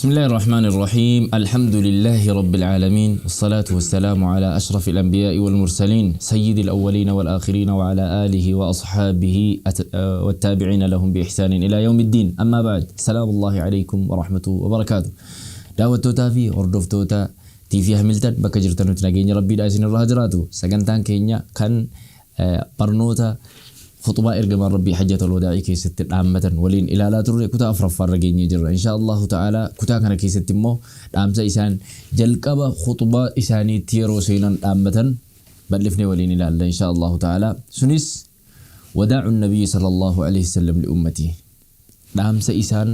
بسم الله الرحمن الرحيم، الحمد لله رب العالمين، والصلاة والسلام على أشرف الأنبياء والمرسلين، سيد الأولين والآخرين، وعلى آله وأصحابه والتابعين لهم بإحسان إلى يوم الدين. أما بعد، سلام الله عليكم ورحمته وبركاته. Daawwattootaa fi hordoftoota TV Hamilton bakka jirtanutti nageenya Rabbiidhaa isin irraa jiraatu. Sagantaan keenya kan barnoota khuxubaa ergamaan Rabbii Hajjatul Wadaa'ii keessatti dhaammatan waliin ilaalaa turre kutaa afuraffaa irra geenyee jirra. Insha Allahu ta'ala kutaa kana keessatti immoo dhaamsa isaan jalqaba khuxubaa isaaniitti yeroo seenan dhaammatan bal'ifnee waliin ilaalla insha Allahu ta'ala. Sunis wadaa'u nabiyyi sallallahu alaihi wasallam li ummatii, dhaamsa isaan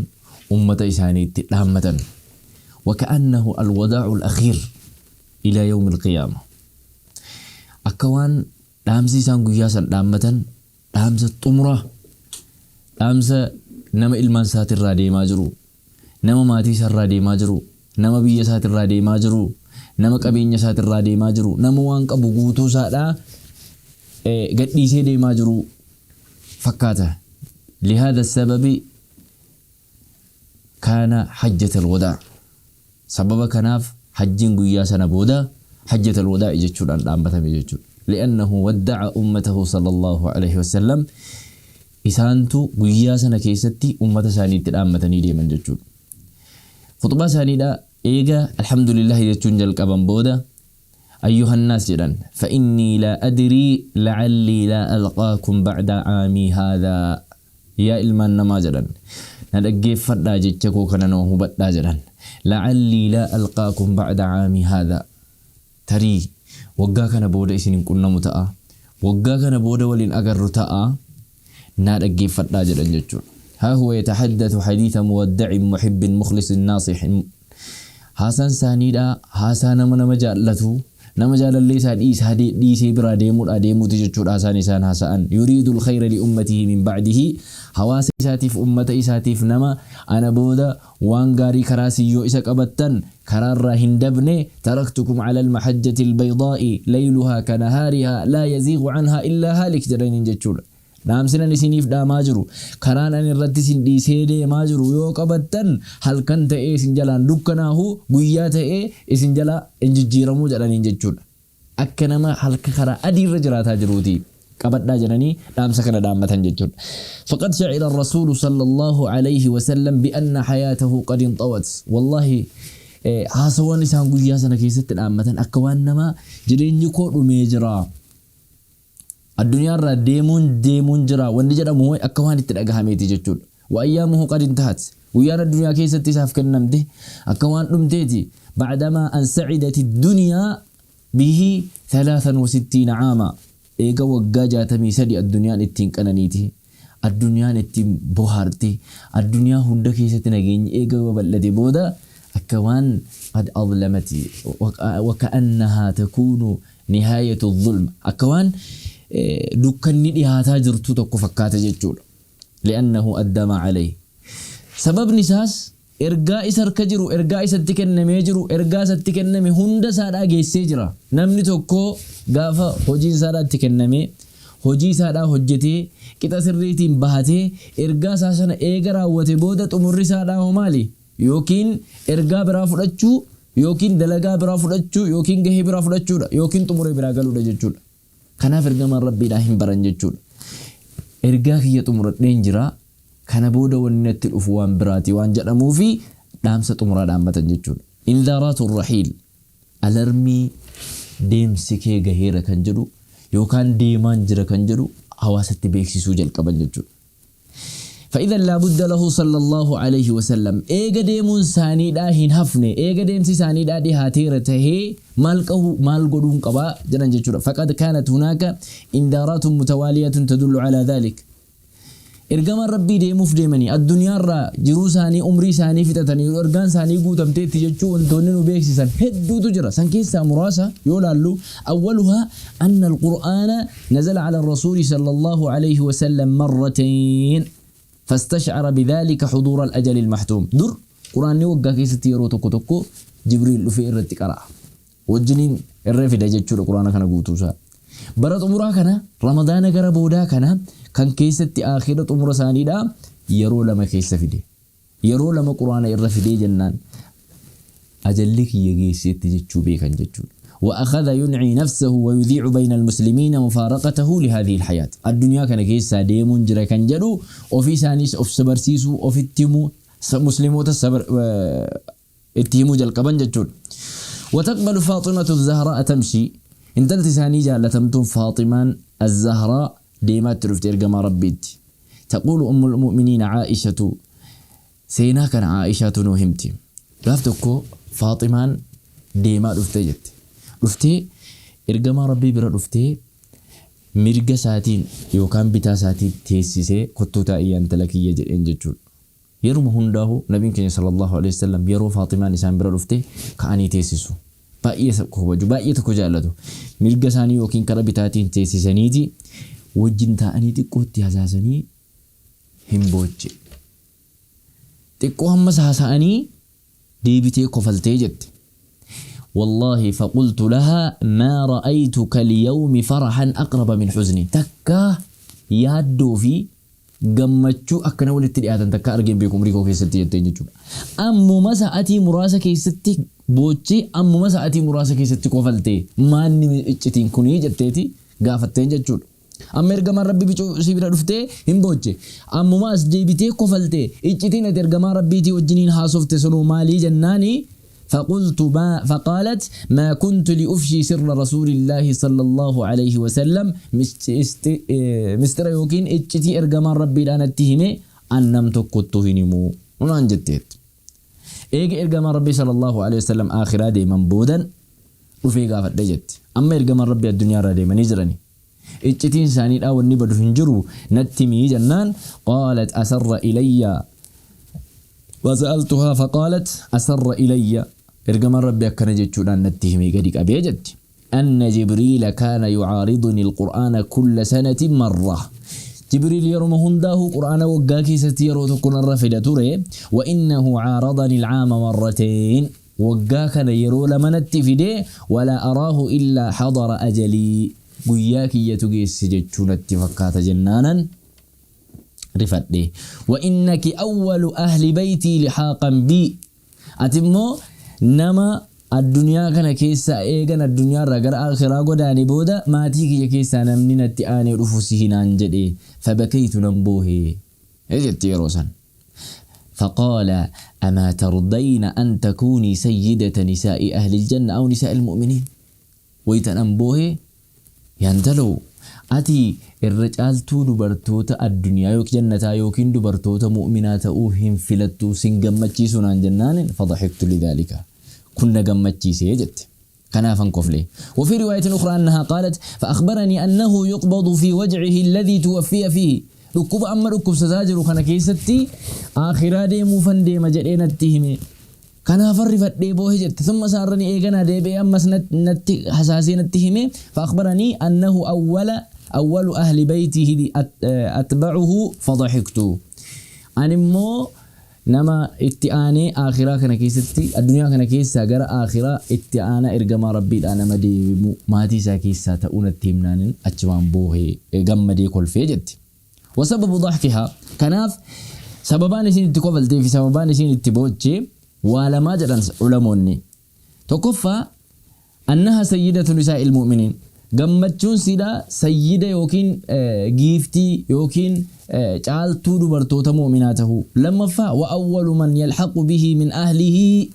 ummata isaaniitti dhaammatan. Waka'annahu alwadaa'u al-akhiir ila yawmi al-qiyaama. Akka waan dhaamsi isaan guyyaa san dhaammatan dhaamsa xumuraa, dhaamsa nama ilmaan isaatirraa deemaa jiru, nama maatii isaarraa deemaa jiru, nama biyya isaatirraa deemaa jiru, nama qabeenya isaatirraa deemaa jiru, nama waan qabu guutuu isaadhaa gadhiisee deemaa jiru fakkaata. لهذا السبب كان حجة الوداع. Sababa kanaaf hajjiin guyyaa sana booda حجة الوداع jechuudhaan dhaammatame jechuudha. لأنه ودع أمته صلى الله عليه وسلم. Isaantu guyyaa sana keessatti ummata isaaniitti dhaammatanii deeman jechuudha. Khuxbaa isaaniidha eega alhamdulillah jechuun jalqaban booda, أيها الناس jedhan، فإني لا أدري لعلي لا ألقاكم بعد عامي هذا. Yaa ilmaan namaa jedhan, na dhaggeeffadhaa, jecha koo kana noo hubadhaa jedhan. لعلي لا ألقاكم بعد عامي هذا. Tarii waggaa kana booda isin hin qunnamu ta'a, waggaa kana booda waliin agarru ta'a, naa dhaggeeffadhaa jedhan jechuudha. ها هو يتحدث حديث مودع محب مخلص ناصح. Haasaan isaaniidha haasaa nama nama jaallatu, nama jaalallee isaa dhiisaa dhiisee biraa deemuudha deemuuti jechuudha haasaan isaan haasa'an. يريد الخير لأمته من بعده. Hawaasa isaatiif, ummata isaatiif, nama ana booda waan gaarii karaa siyyoo isa qabattan karaarraa hin dabne. تركتكم على المحجة البيضاء ليلها كنهارها لا يزيغ عنها إلا هالك jedhaniin jechuudha. Dhaamsinan isiniif dhaamaa jiru, karaan ani irratti isin dhiisee deemaa jiru yoo qabattan, halkan ta'ee isin jalaan dukkanaahu, guyyaa ta'ee isin jala hin jijjiiramuu jedhaniin jechuudha. Akka nama halka karaa adii irra jiraataa jiruuti qabadhaa jedhanii dhaamsa kana dhaammatan jechuudha. فقد شعر الرسول صلى الله عليه وسلم بأن حياته قد انطوت. والله haasawwan isaan guyyaa sana keessatti dhaammatan akka waan namaa jireenyi koo dhumee jira. Addunyaarraa deemuun deemuun jira wanni jedhamu akka waan itti dhagahameeti jechuudha. وأيامه قد انتهت. Guyyaan addunyaa keessatti isaaf kennamte akka waan dhumteeti. بعدما أن سعدت الدنيا به 63 عاما. Eega waggaa 63 addunyaan ittiin qananiiti. Addunyaan ittiin bohaarti. Addunyaa hunda keessatti nageenyi eega babal'ate booda akka waan قد أظلمت وكأنها تكون نهاية الظلم. Akka waan dukkanni dhihaataa jirtu tokko fakkaata jechuudha. لأنه أدى ما عليه. Sababni isaas ergaa isa harka jiru, ergaa isatti kennamee jiru, ergaa isatti kenname hunda isaadhaa geessee jira. Namni tokko gaafa hojiin isaadhaa itti kennamee, hojii isaadhaa hojjetee, qixa sirriitiin bahatee, ergaa isaa sana eega raawwate booda xumurri isaadhaa hoo maali? Yookiin ergaa biraa fudhachuu, yookiin dalagaa biraa fudhachuu, yookiin gahee biraa fudhachuudha, yookiin xumuree biraa galuudha jechuudha. Kanaaf ergamaan Rabbiidhaa hin baran jechuudha. Ergaa kiyya xumuradheen jira. Kana booda wanni natti dhufu waan biraati waan jedhamuufi dhaamsa xumuraa dhaammatan jechuudha. إنذارات الرحيل. Alarmii deemsi kee gaheera kan jedhu yookaan deemaan jira kan jedhu hawaasatti beeksisuu jalqaban jechuudha. فإذا لا بد له صلى الله عليه وسلم. Eega deemuun isaaniidhaa hin hafne, eega deemsi isaaniidhaa dhihaateera tahee, maal qabu, maal godhuun qabaa jedhan jechuudha. فقد كانت هناك إنذارات متوالية تدل على ذلك. Ergamaan Rabbii deemuuf deemanii, addunyaarraa jiruu isaanii, umrii isaanii fixatanii, ergaan isaanii guutamteetti jechuu wantoonni nu beeksisan hedduutu jira. San keessaa muraasa yoo laallu, أولها أن القرآن نزل على الرسول صلى الله عليه وسلم مرتين فاستشعر بذلك حضور الأجل المحتوم. Dur quraanni waggaa keessatti yeroo tokko tokko Jibriil dhufee irratti qara'a. Wajjiniin irra fida jechuudha quraana kana guutuusaa. Bara xumuraa kana, Ramadaana gara boodaa kana kan keessatti akhira xumura isaaniidha yeroo lama keessa fide. Yeroo lama Qur'aana irra fidee jennaan ajalli kiyya geesseetti jechuu beekan jechuudha. وأخذ ينعي نفسه ويذيع بين المسلمين مفارقته لهذه الحياة. Addunyaa kana keessaa deemuun jira kan jedhu ofii isaaniis of sabarsiisuu, ofitti himuu, muslimoota itti himuu jalqaban jechuudha. وتقبل فاطمة الزهراء تمشي. Intalti isaanii jaalatamtuun Faaximaan Az-Zahraa deemaatti dhufte ergamaa Rabbiitti. تقول أم المؤمنين عائشة. Seenaa kana Aa'ishaatu nuu himti. Gaaf tokko Faaximaan deemaa dhuftee jette. Dhuftee ergamaa Rabbii bira dhuftee mirga isaatiin yookaan bitaa isaatiin teessisee kottuu taa'ii yaa intala kiyya jedheen jechuudha. Yeruma hundaahu Nabiin keenya sallallahu alaihi wasallam yeroo Faaximaan isaan bira dhufte ka'anii teessisu. Baay'ee tokko kabaju, baay'ee tokko jaallatu. Mirga isaanii yookiin kara bitaatiin teessisaniiti wajjin taa'anii xiqqoo itti hasaasanii hin booche. Xiqqoo hammas haasa'anii deebitee kofaltee jette. Wallaahi faqultu lahaa maa ra'aytuka liyawmi farahan aqraba min huzni. Takkaa yaaddoo fi gammachuu akkana walitti dhiyaatan takkaa argee hin beeku umrii koo keessatti jetteen jechuudha. Ammuma sa'atii muraasa keessatti boochee ammuma sa'atii muraasa keessatti kofaltee maanni iccitiin kunii jetteeti gaafatteen jechuudha. Amma ergamaan Rabbi bicuu si bira dhuftee hin booche. Ammuma as deebitee kofaltee iccitiin ati ergamaa Rabbiitii wajjiniin haasofte sunuu maalii jennaani فقلت ما فقالت ما كنت لأفشي سر رسول الله صلى الله عليه وسلم mistira yookiin iccitii ergamaan Rabbiidhaa natti hime an nam tokkottuu hin himu naan jetteetti. Eega ergamaan Rabbii sallallahu alaihi wasallam aakhiraa deeman boodan dhufee gaafadhe jetti. Amma ergamaan Rabbii addunyaa irraa deemanii jirani. Iccitiin isaaniidhaa wanni badu hin jiru natti himii jennaan qaalat asarra ilayya Wasa'altuhaa faqaalat asarra ilayya Ergamaan Rabbii akkana jechuudhaan natti hime gadi qabee jetti. Anna Jibriila kaana yucaariduni alqur'aana kulla sanatin marra. Jibriil yeroma hundaahuu Qur'aana waggaa keessatti yeroo tokko narra fida ture. Wa innahu caaradani alcaama marrateen. Waggaa kana yeroo lama natti fide walaa araahu illaa hadara ajalii. Guyyaa kiyyatu geesse jechuu natti fakkaata jennaanan rifadhe. Wa innaki awwalu ahli baytii lihaaqan bii. Ati immoo nama addunyaa kana keessaa eegan addunyaa irraa gara aakhiraa godaane booda maatii kiyya keessaa namni natti aanee dhufu sihi naan jedhe. Fabakaytu nan boohe jetti yeroo san. Faqaala amaa tardayna an takuunii sayyidata nisaa'i ahlil janna aw nisaa'il mu'miniin. Waytan an boohe, Yaa intaloo! Ati irra caaltuu dubartoota addunyaa ykn jannataa yookiin dubartoota mu'minaa ta'uu hin filattuu, sin gammachiisuu naan jennaanin fadahiktu lidhaalika. Kun na gammachiise jette. Kanaafan kofle. Wafii riwaayatin ukhraa annahaa qaalat, Fa'akhbaranii annahu yuqbadu fii waj'ihi alladhii tuwaffiya fiihi. Dhukkuba amma dhukkubsataa jiru kana keessatti aakhiraa deemuufan deema jedhee natti hime. Kanaafan rifadhee boohe jette. Thumma sa'arranii eeganaa deebi'ee ammas natti hasaasee natti hime, fa'akhbaranii annahu awwala awwalu ahli baytihi atba'uhu fadahiktu. Ani immoo nama itti aanee aakhiraa kana keessatti addunyaa kana keessaa gara aakhiraa itti aanaa ergamaa Rabbiidhaa nama deemu maatii isaa keessaa ta'uu natti himnaanin achumaan boohe gammadee kolfee jetti. Wasababu dahkihaa, kanaaf sababaan isiin itti kofaltee fi sababaan isiin itti booche waa lamaa jedhan ulamoonni. Tokkoffaa, annaha sayyidatu nisaa'il mu'miniin, gammachuun siidha sayyida yookiin giiftii yookiin caaltuu dubartoota mu'minaa tahuu. Lammaffaa, wa awwalu man yalhaqu bihi min ahlihi,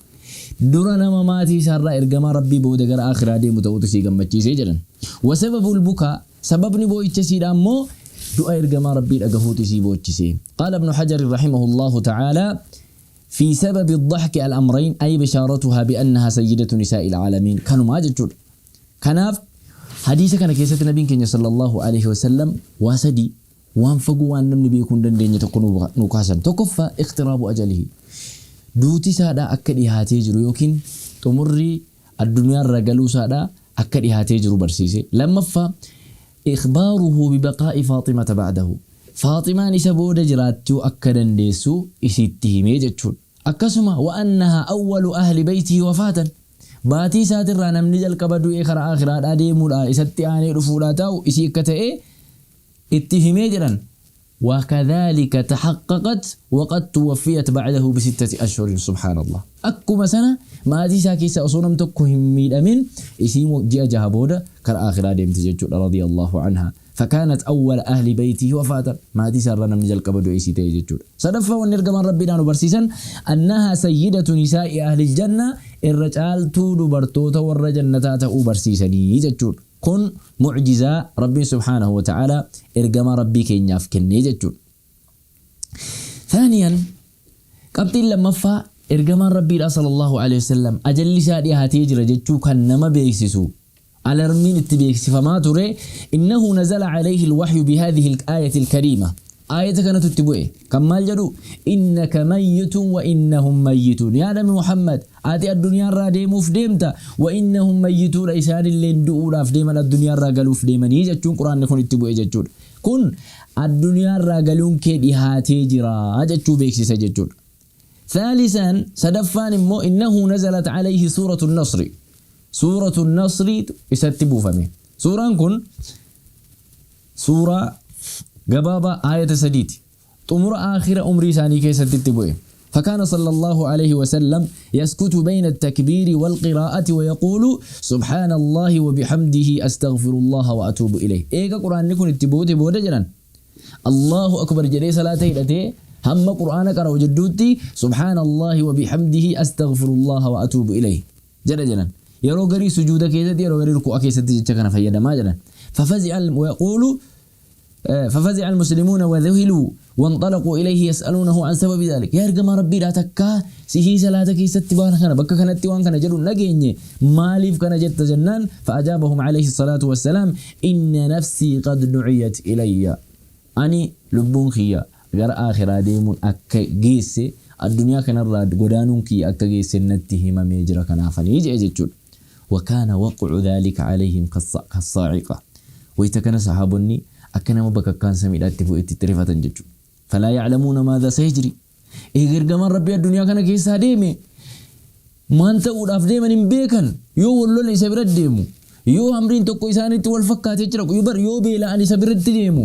dura nama maatii isaarraa ergamaa Rabbii booda gara aakhiraa deemu ta'uutu isii gammachiise jedhan. Wasababul bukaa, Sababni boo'icha isiidhaa immoo du'a Ergamaa Rabbii dhagahuutu isii boochise. Qaala Ibnu Hajarin rahimahullaahu ta'aalaa Fii sababi ad-dahki al-amrayn ay bishaaratuhaa bi-annahaa sayyidatu nisaa'il aalamiin kanumaa jechuudha. Kanaaf hadiisa kana keessatti Nabiin keenya sallallaahu aleyhi wa sallam waa sadii waan fagoo waan namni beekuu hin dandeenye tokko nuu kaasan. Tokkoffaa iqtiraabu ajalihi duuti isaadhaa akka dhihaatee jiru yookiin xumurri addunyaarraa galuu isaadhaa akka dhihaatee jiru barsiise. Lammaffaa, Ikhbaaruhu bibaqaa'i Faaximata ba'dahu. Faaximaan isa booda jiraachuu akka dandeessu isiitti hime jechuudha. Akkasuma wa annahaa awwalu ahli baytihi wafaatan. Baatii isaatirraa namni jalqaba du'ee karaa aakhiraadhaa deemuudhaa isatti aanee dhufuudhaa taa'u isii akka ta'e itti himee jedhan. وكذلك تحققت وقد توفيت بعده بستة أشهر سبحان الله. Akkuma sana maatii isaa keessa osoo nam tokko hin miidhamin isiin ji'a jaha booda kara aakhiraa deemte jechuudha radiyallahu anha. فكانت أول أهل بيته وفاة maatii isaa irraa namni jalqaba du'e isii ta'e jechuudha. Sadaffaa wanni ergamaan Rabbiidhaan nu barsiisan أنها سيدة نساء أهل الجنة irra caaltuu dubartoota warra jannataa ta'uu barsiisanii jechuudha. Kun mucjizaa Rabbiin subhaanahu wa ta'aalaa ergamaa Rabbii keenyaaf kennee jechuudha. ثانيا qabxiin lammaffaa ergamaan Rabbiidhaa sallallahu alaihi wasallam ajalli isaa dhiyaatee jira jechuu kan nama beeksisu alarmiin itti beeksifamaa ture إنه نزل عليه الوحي بهذه الآية الكريمة aayata kanatu itti bu'e kan maal jedhu إنك ميت وإنهم ميتون yaa nabi Muhammad ati addunyaarraa deemuuf deemta وإنهم ميتون isaanilleen du'uudhaaf deeman addunyaarraa galuuf deemanii jechuun quraanni kun itti bu'e jechuudha. Kun addunyaarraa galuun kee dhihaatee jira jechuu beeksisa jechuudha. ثالثا sadaffaan immoo إنه نزلت عليه سورة النصر سورة النصر isatti buufame. Suuraan kun suuraa gabaabaa aayata sadiiti. Xumura aakhira umrii isaanii keessatti itti bu'e. فكان صلى الله عليه وسلم يسكت بين التكبير والقراءة ويقول سبحان الله وبحمده أستغفر الله وأتوب إليه. Eega quraanni kun itti buute booda jedhan الله أكبر jedhee salaata hidhatee hamma qur'aana qara'u jidduutti سبحان الله وبحمده أستغفر الله وأتوب إليه jedha jedhan. Yeroo garii sujuuda keessatti yeroo garii ruku'a keessatti jecha kana fayyadamaa jedhan. ففزع ويقول ففزع المسلمون وذهلوا وانطلقوا إليه يسألونه عن سبب ذلك. Yaa ergamaa Rabbiidhaa takkaa sihii salaata keessatti waan kana bakka kanatti waan kana jedhu dhageenye maaliif kana jetta jennaan فأجابهم عليه الصلاة والسلام إن نفسي قد نعيت إلي ani lubbuun kiyya gara aakhiraa deemuun akka geesse addunyaa kanarraa godaanuun kiyya akka geesse natti himamee jira kanaafanii jedhe jechuudha. وكان وقع ذلك عليهم كالصاعقة wayita kana sahaabonni akka nama bakakkaan samiidhaatti bu'etti itti rifatan jechuudha. فلا يعلمون ماذا سيجري eega ergamaan Rabbii addunyaa kana keessaa deeme maan ta'uudhaaf deeman hin beekan. Yoo wal lola isa bira deemu, yoo hamriin tokko isaanitti wal fakkaatee jira yoo bar yoo beela'an isa biratti deemu,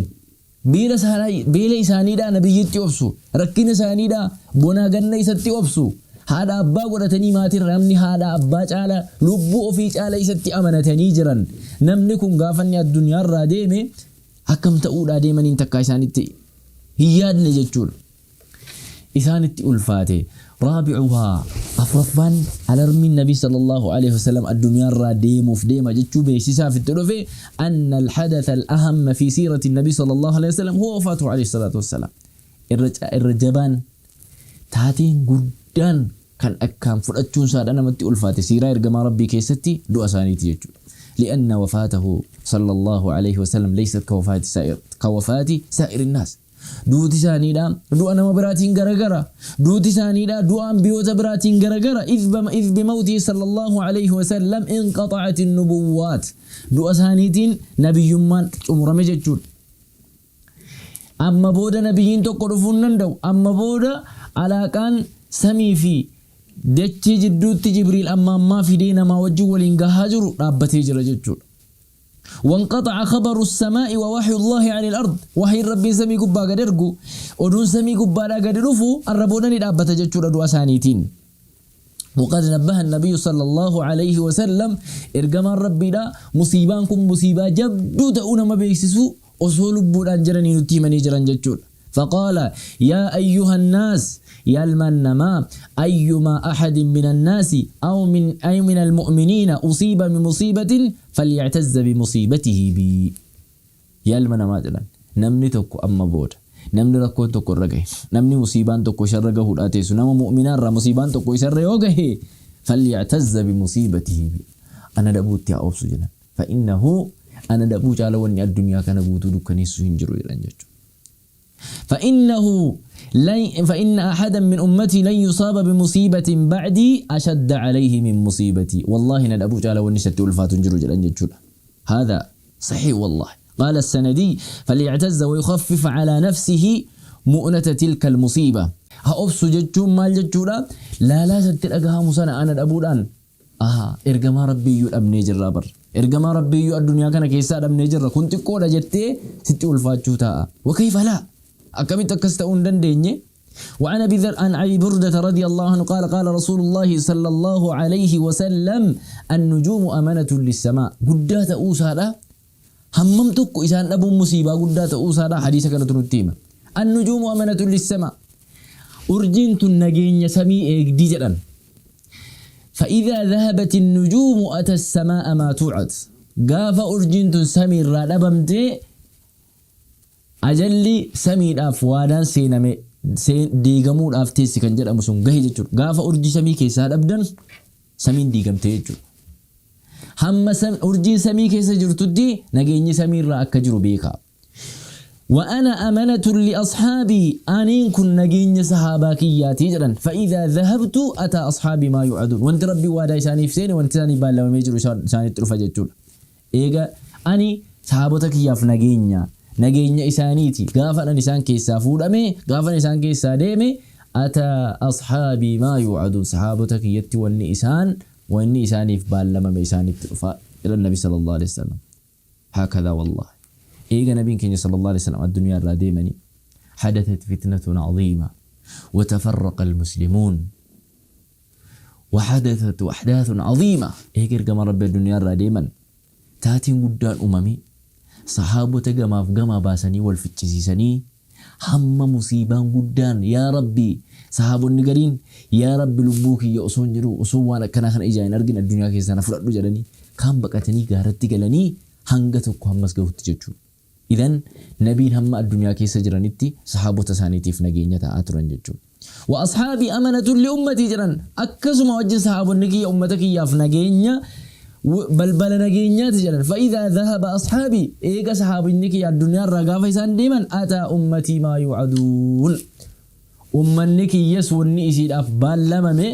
beela isaaniidhaa nabiyyitti obsu, rakkina isaaniidhaa bonaa ganna isatti obsu, haadha abbaa godhatanii maatiin namni haadha abbaa caala lubbuu ofii caala isatti amanatanii jiran namni kun gaafanni addunyaarraa deeme akkam ta'uudhaa deemaniin takkaa isaanitti hin yaadne jechuudha. Isaanitti ulfaate. رابعها afraffaan alarmiin nabii صلى الله عليه وسلم addunyaarraa deemuuf deema jechuu beeksisaaf itti dhufe أن الحدث الأهم في سيرة النبي صلى الله عليه وسلم هو وفاته عليه الصلاة والسلام. Irra jabaan taateen guddaan kan akkaan fudhachuun isaadha namatti ulfaate siiraa ergamaa Rabbii keessatti du'a isaaniiti jechuudha. لأن وفاته صلى الله عليه وسلم ليست كوفاة سائر الناس. Duuti isaaniidha du'a nama biraatiin garagara. Duuti isaaniidha du'a ambiyoota biraatiin garagara. إذ بموته صلى الله عليه وسلم انقطعت النبوات. Du'a isaaniitiin nabiyyummaan xumurame jechuudha. Amma booda nabiyyiin tokko dhufuu hin danda'u. Amma booda alaaqaan samii fi dachee jidduutti Jibriil amma ammaa fidee namaa wajjin waliin gahaa jiru dhaabbatee jira jechuudha. وانقطع خبر السماء ووحي الله عن الأرض. وحي ربي سمي قبا قد ارقو ودون سمي قبا قد رفو الربونني دابة جتشورة دو أسانيتين. وقد نبه النبي صلى الله عليه وسلم ergamaan Rabbiidha musiibaan kun musiibaa jabduu ta'uu nama beeksisu osoo lubbuudhaan jiranii nutti himanii jiran jechuudha. فقال يا أيها الناس yaa ilmaan namaa أيما أحد من الناس أو من أي من المؤمنين أصيب بمصيبة فليعتز بمصيبته بي. Yaa ilma namaa jedhan namni tokko amma booda namni rakkoon tokko irra gahe namni musiibaan tokko isarra gahuudhaa teessu nama mu'minaarraa musiibaan tokko isarra yoo gahe فليعتز بمصيبته بي ana dhabuutti haa obsu jedhan. فإنه ana dhabuu caala wanni addunyaa kana guutuu dukkaneessu hin jiru jedhan jechuudha. فإنه لن فإن أحدا من أمتي لن يصاب بمصيبة بعدي أشد عليه من مصيبتي. والله na dhabuu caala wanni isatti ulfaatu hin jiru jedhan jechuudha. هذا صحيح والله. قال السندي فليعتز ويخفف على نفسه مؤنة تلك المصيبة. Haa obsu jechuun maal jechuudha? Laalaa isatti dhagahamu sana ana dhabuudhaan aha ergamaa Rabbiyyuu dhabnee jirra bar. Ergamaa Rabbiyyuu addunyaa kana keessaa dhabnee jirra kun xiqqoodha jettee sitti ulfaachuu taa'a. وكيف لا? Akkamitti akkas ta'uu hin dandeenye? وعن أبي ذر عن أبي بردة رضي الله عنه قال قال رسول الله صلى الله عليه وسلم النجوم أمانة للسماء. Guddaa ta'uu isaadha. Hammam tokko isaan dhabuun musiibaa guddaa ta'uu isaadha hadiisa kanatu nutti hima. النجوم أمانة للسماء. Urjiin tun nageenya samii eegdii jedhan. فإذا ذهبت النجوم أتى السماء ما توعد. Gaafa urjiin tun samii irraa dhabamtee, ajalli samiidhaaf waadaan seename diigamuudhaaf teessi kan jedhamu sun gahe jechuudha. Gaafa urjii samii keessaa dhabdan, samiin diigamtee jechuudha. Hamma urjiin samii keessa jirtutti nageenyi samiirraa akka jiru beekaa. وأنا أمانة لأصحابي. Aniin kun nageenya sahaabaa kiyyaatii jedhan. فإذا ذهبت أتى أصحابي ما يوعدون. Wanti Rabbi waadaa isaaniif seene, wanti isaanii baallamamee jiru isaanitti dhufa jechuudha. Eega ani sahaabota kiyyaaf nageenya isaaniiti, gaafadhan isaan keessaa fuudhame, gaafan isaan keessaa deeme, أتى أصحابي ما يوعدون. Sahaabota kiyyatti wanni isaaniif baallamame isaanitti dhufa jedhan Nabi صلى الله عليه وسلم. هكذا والله. Eega nabiin keenya صلى الله عليه وسلم addunyaa irraa deemanii, حدثت فتنة عظيمة وتفرق المسلمون وحدثت أحداث عظيمة. Eega ergama Rabbi addunyaa irraa deeman, taatiin guddaan uumame, sahaabota gamaaf gamaa baasanii wal ficcisiisanii, hamma musiibaan guddaan, yaa Rabbi, sahaabonni gariin "Yaa Rabbi, lubbuu kiyya osoo hin jiru, osoo waan akkanaa kana ijaan hin argin addunyaa keessaa na fudhadhu" jedhanii, kaan baqatanii gaaratti galanii hanga tokko hammas gahutti jechuudha. إذن nabiin hamma addunyaa keessa jiranitti sahaabota isaaniitiif nageenya ta'aa turan jechuudha. وأصحابي أمانة لأمتي jedhan. Akkasuma wajjin sahaabonni kiyya ummata kiyyaaf nageenya, balbala nageenyaati jedhan. فإذا ذهب أصحابي. Eega sahaabonni kiyya addunyaa irraa gaafa isaan deeman, أتى أمتي ما يوعدون. Ummanni kiyyas wanni isiidhaaf baallamame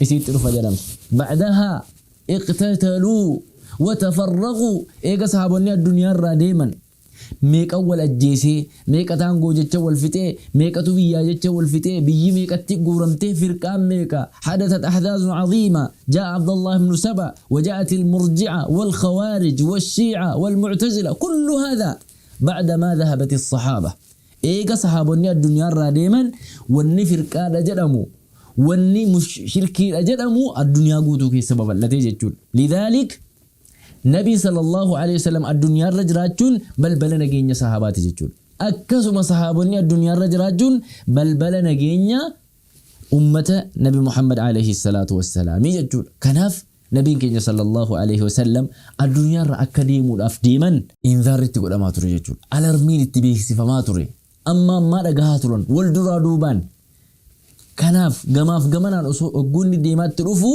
isiitti dhufa jedhama. بعدها اقتتلوا وتفرقوا. Eega sahaabonni addunyaa irraa deeman, meeqa wal ajjeesee, meeqa taangoo jecha wal fixee, meeqatu biyyaa jecha wal fixee, biyyi meeqatti guuramtee, firqaan meeqa. حدثت أحداث عظيمة. جاء عبد الله بن سبأ وجاءت المرجئة والخوارج والشيعة والمعتزلة. كل هذا بعدما ذهبت الصحابة. Eega sahaabonni addunyaa irraa deeman, wanni firqaadha jedhamu, wanni shirkiidha jedhamu addunyaa guutuu keessa babal'atee jechuudha. لذلك Nabii صلى الله عليه وسلم addunyaarra jiraachuun balbala nageenya sahaabaati jechuudha. Akkasuma sahaabonni addunyaarra jiraachuun balbala nageenya ummata Nabi Muhammad عليه الصلاة والسلام jechuudha. Kanaaf nabiin keenya صلى الله عليه وسلم addunyaarra akka deemuudhaaf deeman inzaarri itti godhamaa ture jechuudha. Alarmiin itti beeksifamaa ture. Amma ammaa dhagahaa turan wal duraa duubaan. Kanaaf gamaaf gamanaan osoo ogguunni deemaatti dhufu,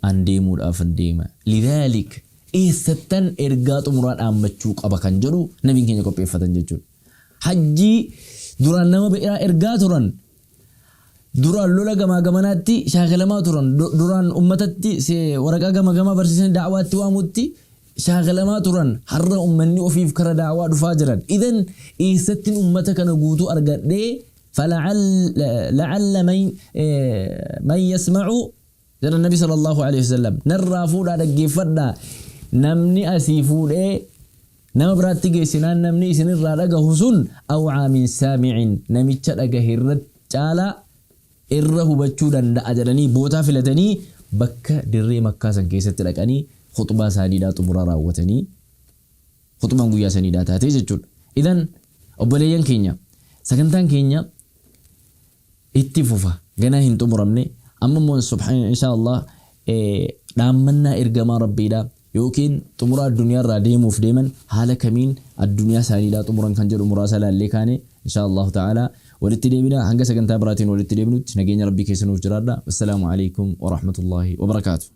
an deemuudhaaf an deema. لذلك eessattan ergaa xumuraa dhaammachuu qaba kan jedhu nabiin keenya qopheeffatan jechuudha. Hajjii duraan nama biraa ergaa turan. Duraan lola gamaa gamanaatti shaakalamaa turan. Duraan ummatatti waraqaa gama gamaa barsiisan daawwaatti waamutti shaakalamaa turan. Har'a ummanni ofiif kara daawwaa dhufaa jiran. إذن eessattiin ummata kana guutuu argadhee, فلعل من يسمع jedha Nabi صلى الله عليه وسلم, narraa fuudhaa dhaggeeffadhaa, namni asii fuudhee nama biraatti geessinaan, namni isinirraa dhagahu sun أوعى من سامع, namicha dhagahe irra caalaa irra hubachuu danda'a jedhanii, bootaa filatanii bakka dirree Makkaa san keessatti dhaqanii khuxbaa isaaniidhaa xumuraa raawwatanii, khuxbaan guyyaa saniidhaa taatee jechuudha. إذن obboleeyyan keenya, sagantaan keenya itti fufa, ganaa hin xumuramne. Amma immoo إن شاء الله dhaammannaa ergamaa Rabbiidha yookiin xumura addunyaarraa deemuuf deeman haala kamiin addunyaa isaaniidhaa xumuran kan jedhu muraasa laallee kaane إن شاء الله تعالى walitti deebina. Hanga sagantaa biraatiin walitti deebinutti nageenya Rabbii keessa nuuf jiraadha. السلام عليكم ورحمة الله وبركاته.